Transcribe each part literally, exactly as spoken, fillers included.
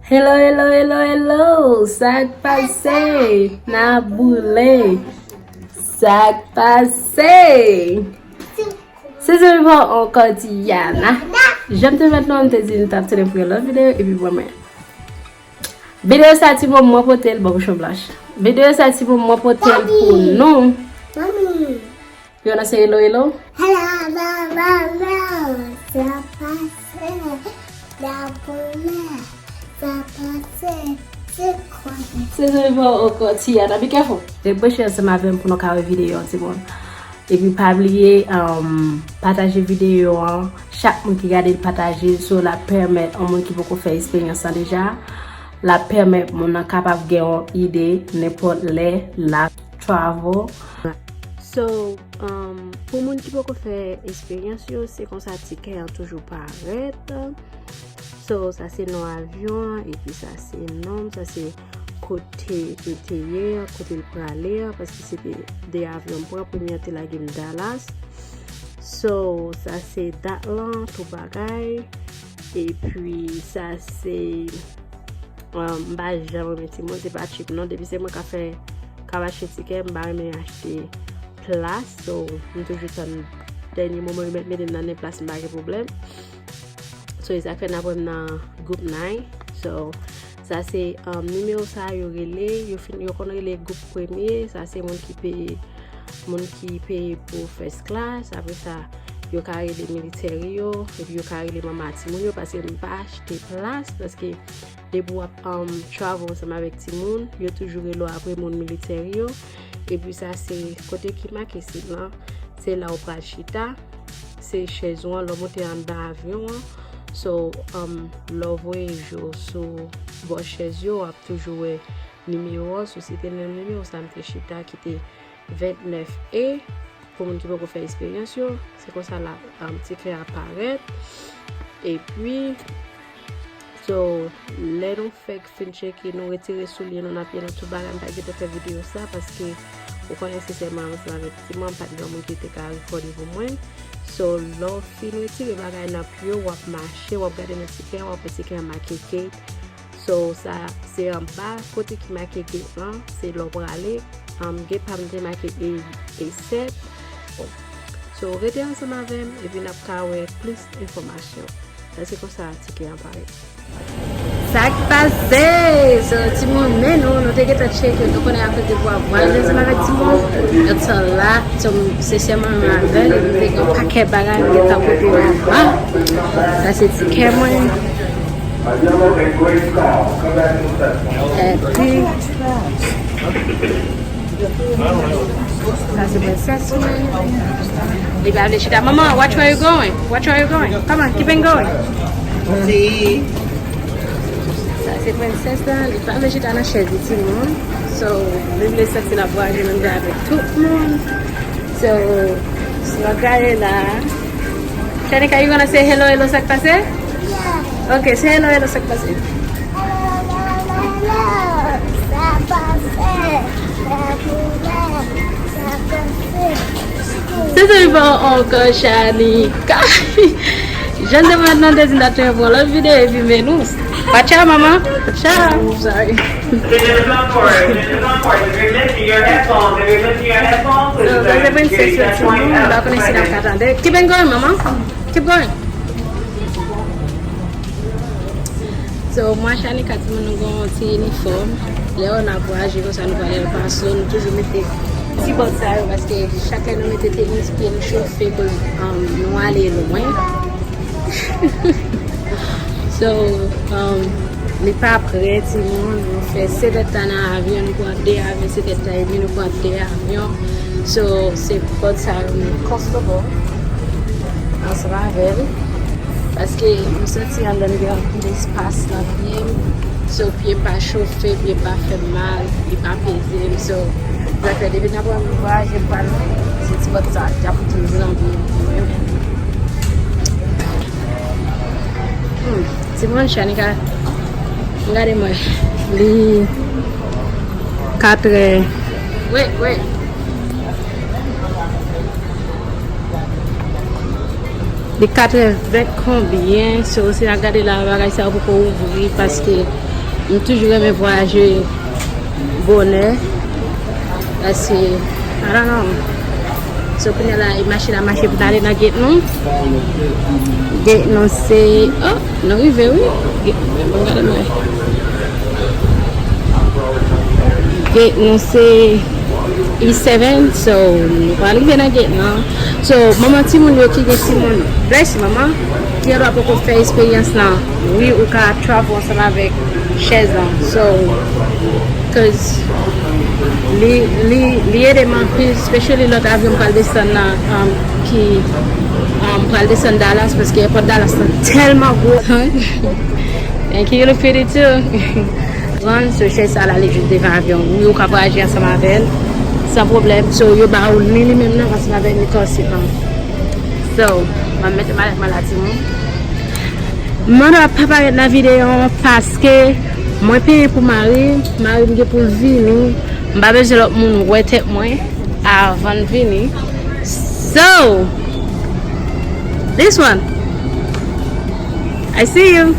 Hello, hello, hello, hello! Sa k pase? N ap boule! Sa k pase? Se Zolivan ankò, Tiana. Jan m te mèt non, m te di n t ap tounen pou yon lòt videyo, epi bon, men. Videyo sa, ti moun, mwen pote l, bon, kochon blanch. Videyo sa, ti moun, mwen pote l pou nou. Mami. Yo nan se hello, hello. Hello, hello, hello, hello. Sa pase, la boule, sa pase, se kwa? Se Zolivan ankò, Tiana, be careful. Rebranche ansanm avè m pou nou ka wè videyo an, ti moun. Epi pa bliye, um, pataje videyo an. Chak moun ki gade l, pataje l, so l ap pèmèt yon moun ki poko fè eksperyans lan deja, l ap pèmèt moun nan kapab gen yon ide nenpòt lè l ap travel. So, um, pou moun ki poko fè eksperyans yo, se konsa tikè an toujou parèt. So, sa se non avyon an, epi sa se non m, sa se kote l te ye a, kote l prale a, paske se te de avyon m pran, premye an te lage m Dallas. So, sa se dat lan, tout bagay. Epi sa se, um, m pa janm renmen timoun, se pa cheap non. Depi se mwen k ap fè, k ap achte tikè, m pa renmen achte plas. So, m toujou tann dènye moman yo mèt mete m nan nenplas, m pa gen pwoblèm. So, e sa k fè n ap wè m nan gwoup nine. So, sa se, um, nimewo sa yo rele, yo fin, yo konn rele gwoup premye, sa se moun ki peye, moun ki peye pou first class, apre sa, yo ka rele military yo, epi yo ka rele manman timoun yo, paske m pa achte plas, paske depi w ap, um, travel ansanm avèk timoun, yo toujou rele w apre moun military yo, epi sa se kote ki make sit lan, se la w pral chita. Se chèz ou an, lè w monte anndan avyon an. So, um, lè w voye je w sou bò chèz yo, w ap toujou wè nimewo an. So, se te menm nimewo sa m te chita ki te vennèf E. Pou moun ki poko fè eksperyans yo, se konsa la, um, tikè a parèt. Epi, so, lè nou fèk fin tcheke, nou retire soulye nou nan pye nou, tout bagay, m pa gentan fè videyo sa, paske ou konnen se sèlman ansanm avèk timoun, m pa t gen moun ki te ka rekòde pou mwen. So, lè w fin retire bagay nan pye w, w ap mache, w ap gade nan tikè a, w ap wè tikè a make gate. So, sa, se anba kote ki make gate lan, se lè w prale, um, gate pa m te make A, A sèt. So, rete ansanm avè m, epi n ap ka wè plis enfòmasyon. Sa se konsa tikè an parèt. Sa k pase? So, timoun, men nou, nou te gentan tcheke, nou konnen akoz de pou ap vwayaje ansanm avèk timoun. Yo t la, so, se sèlman mwen avè l, nou te gen yon pakèt bagay, nou gentan pote anba. Sa se tikè mwen. Epi, Sa se prensès mwen. Li pa vle chita. Maman, watch where you going. Watch where you going. Come on, keep on going. Si. Sa se prensès la. Li pa vle chita nan chèz li, timoun. So, li vle santi l ap vwayaje menm jan avèk tout moun. So, si w ap gade la. Shanika, you gonna say hello, hello, sa k pase? Yeah. Ok, say hello, hello, sa k pase? Hello, hello, hello, hello. Sa pase? Sa boule? Sa pase? Se Zolivan ankò, Shanika. Jan de mwen nan dezi n ap tounen pou yon lòt videyo epi men nou. Watch out, maman. Watch out. Sorry. This is important. This is important. If you're missing your headphones, if you're missing your headphones, please. So, sa se prensès yo, timoun, m pa konnen si n ap ka tande. Keep on going, maman. Keep going. So, mwen ak Shanika, timoun, nou gen yon ti inifòm. Lè yo n ap vwayaje konsa, nou pral al Paso, nou toujou mete ti bòt sa yo, paske chak lè nou mete tenis pye nou chofe, koz, um, nou ale lwen. So, um, li pa prè, timoun. Nou fè sèt èdtan nan avyon, nou pran de avyon, sèt èdtan edmi, nou pran de avyon. So, se bòt sa yo, m comfortable ansanm avè l. Paske m santi anndan m gen anpil espas nan pye m. So, pye m pa chofe, pye m pa fè m mal, li pa peze m. So, sa fè depi n ap vwayaje, m pral se ti bòt sa ki ap toujou nan pye m. Hmm, timoun, Shanika, gade mwen. Li katrè. Wait, wait. Li katrè venk konbyen, so si n ap gade la, bagay sa yo poko ouvri, paske M toujou renmen vwayaje bonè. Paske, I don't know. So, kounye a la, machin la mache pou n ale nan gate nou. Gate nou se, oh, nou rive, wi. Gate, bon, gade mwen. Gate nou se E seven, so, nou pral rive nan gate nan. So, manman timoun yo ki gen timoun, bless you, manman, ki gen dwa poko fè eksperyans lan. Wi, ou ka travel ansanm avèk chèz lan. So, 'cause li, li, li ede m anpil, especially lòt avyon m pral desann nan, um, ki, um, pral desann Dallas, paske èpòt Dallas lan tèlman gwo. Thank you, you look pretty too. Pran sou chèz sa la, li jis devan avyon. Wi, ou ka vwayaje ansanm avè l san pwoblèm. So, yo ba ou li, li menm nan, ansanm avèk li car seat lan. So, m ap mete malèt mwen la, timoun. Manda pa parèt nan videyo an paske mwen peye pou mari m, mari m gen pou l vini. M pa bezwen lòt moun wè tèt mwen avan l vini. So, this one. I see you.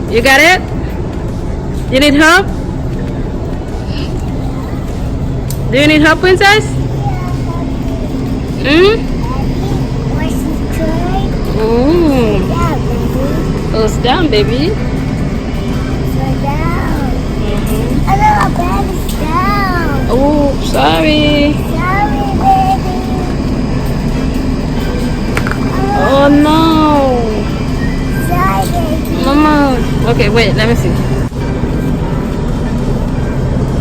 You got it? You need help? Do you need help, princess? Hmm? Ooh. Oh, sit down, baby. Sit down. Mm-hmm. Down. Oh, sorry. Sorry, baby. Oh, no. Sorry, baby. Mama. Okay, wait, let me see.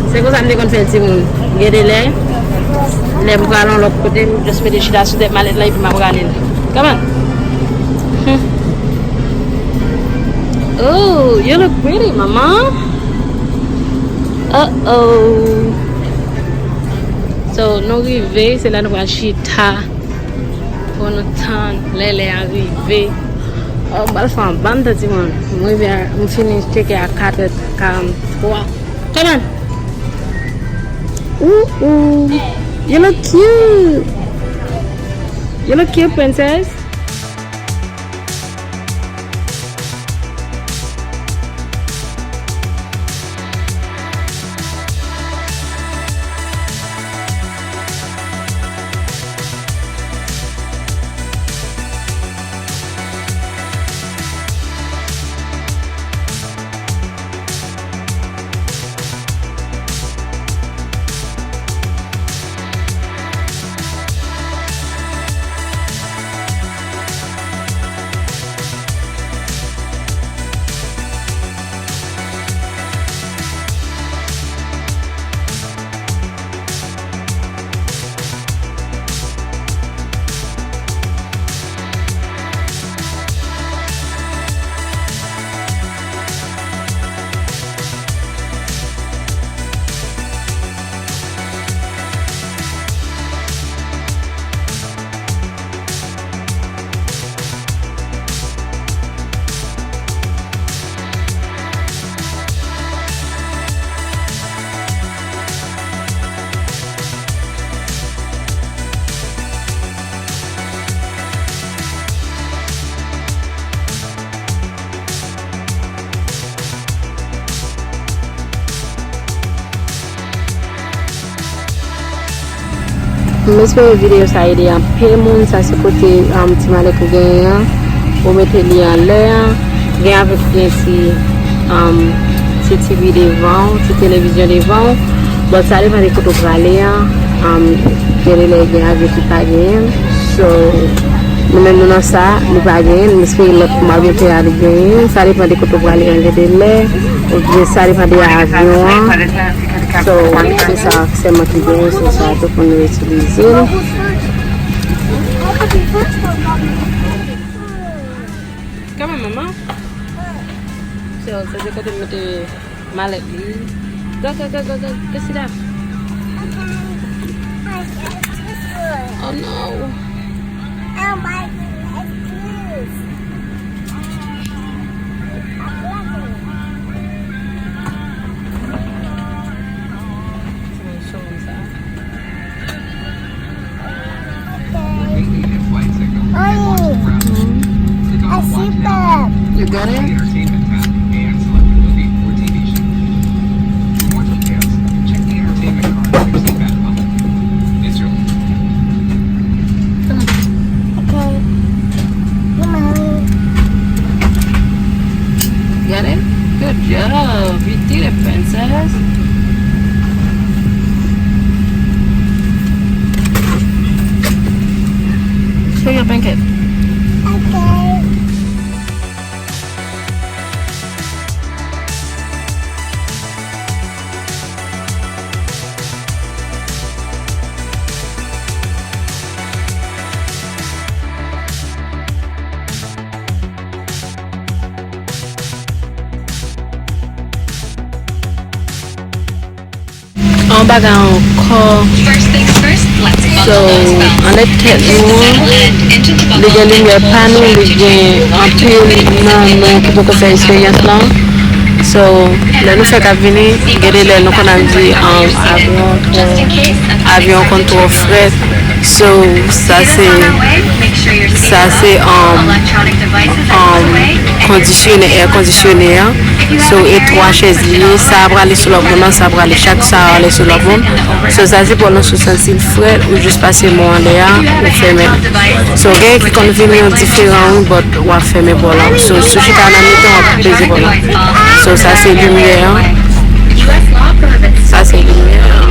Se konsa m te konn fè l, timoun. Gen de lè, lè m pral yon lòt kote, m just mete chita sou tèt malèt la epi m ap rale l. Come on. Hmm. Oh, you look pretty, mama. Uh-oh. So, nou rive, se la nou pral chita pou nou tann lè lè a rive. Oh, m pral fè anba m, timoun. M rive a, m fini tcheke a kat è karannntwa. Come on. Ooh, ooh. You look cute. You look cute, princess. M espere videyo sa ede anpil moun. Sa se kote, um, ti malèt ou genyen an. Ou mete li anlè an. Gen avyon ki gen ti, um, ti T V devan w, ti televizyon devan w. But sa depann de kote w prale an. Um, gen de lè gen avyon ki pa genyen l. So, nou menm nou nan sa, nou pa genyen l. M espere lòt m ap monte a li genyen l. Sa depann de kote w prale an, gen de lè. Oubyen sa depann de avyon an. So, se sa sèlman ki genyen, se sa tou pou nou itilize l. Come on, mama. So, se de kote m mete malèt li. Go, go, go, go, go. Go sit down. Oh, no. Oye, a sita. You got it? Come on. Okay. Come on. Got it? Good job. You did it, princess. Show your blanket. Okay. Yon bagay ankò. So, anlè tèt nou an, li gen limyè pa nou, li gen anpil nan nou ki poko fè eksperyans lan. So, lè nou fèk ap vini, gen de lè nou konn ap di, um, avyon twò, avyon konn twò frèt. So, sa se, sa se, um, um, kondisyone, air kondisyone an. So, e twa chèz li ye, sa a prale sou lòt moun nan, sa a prale chak sa a ale sou lòt moun. So, sa se pou nou sou santi l frèt, ou jis pase men w anlè a, ou fèmen l. So, gen ki konn vini yon diferan wi, but w ap fèmen bò la. So, si w chita nan mitan, w ap peze bò la. So, sa se limyè an. Sa se limyè an.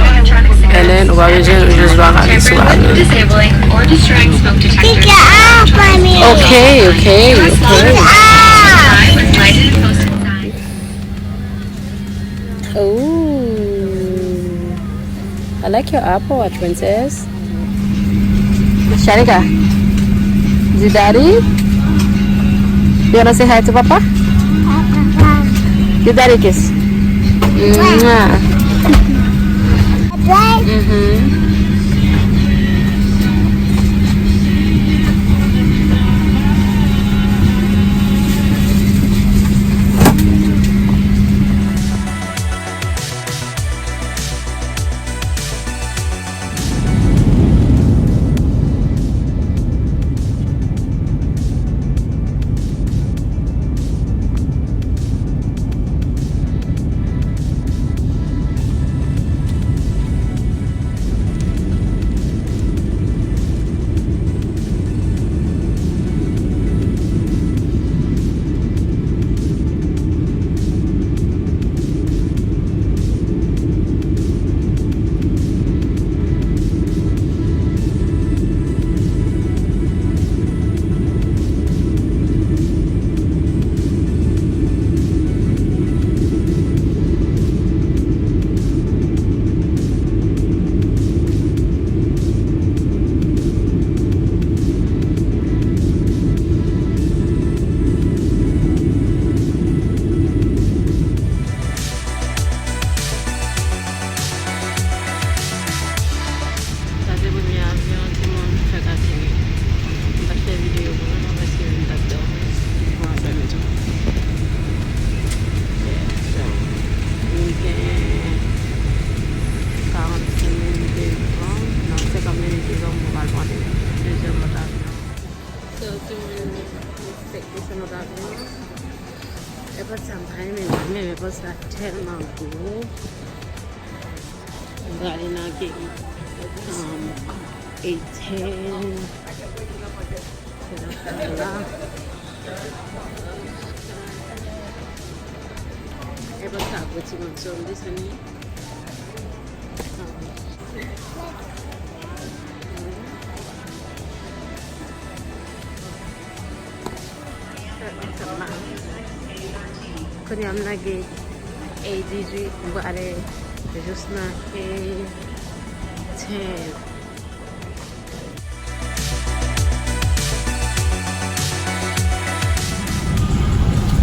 And then, ou pa bezwen, ou jis dwa rale sou avyon. Ok, ok, ok. Ooh. I like your Apple Watch, princess. Shanika, di daddy. You wanna say hi to papa? Give daddy a kiss. Mwah. Mm-hmm. Sa se premye avyon timoun fèk ateri. M pa t fè videyo pou nou non, paske m t ap dòmi. Bon, sa le tou. Yeah, so, nou gen karannsenk minit devan, non, senkant minit devan pou m al pran dezyèm lòt avyon. So, timoun, nou fèk desann lòt avyon. Èpòt sa, m pa renmen l, men èpòt sa tèlman gwo. M prale nan gate, um, eighteen. Se nan sa la. Èpòt sa gwo timoun, so m desann li. Kounye a m nan gate A dizuit, m prale jis nan A ten.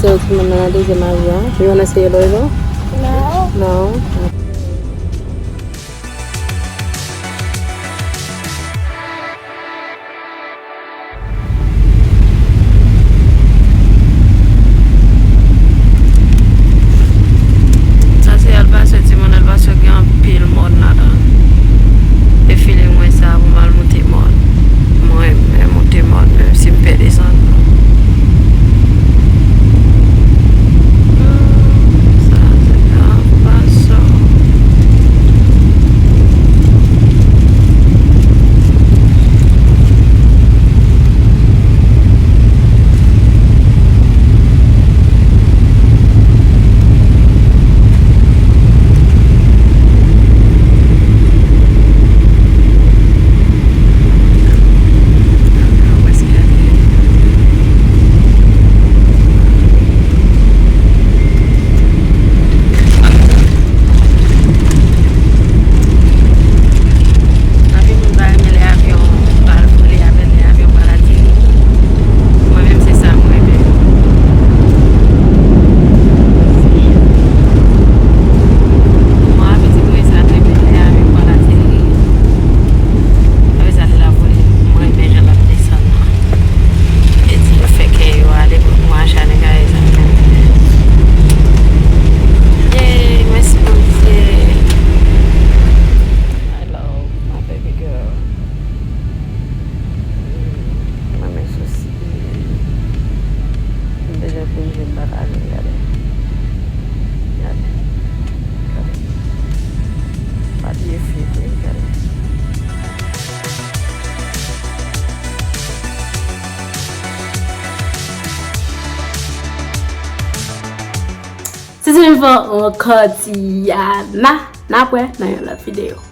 So, timoun nan nan dezyèm avyon. You wanna say hello, Eva? No. No? Sa se Elpaso, timoun, Elpaso gen anpil mòn ladan l. E feeling mwen sa pou m al moute mòn. Mwen renmen monte mòn, menm si m pè desann. Se te Nivan an Katiana. N ap wè nan yon lòt videyo.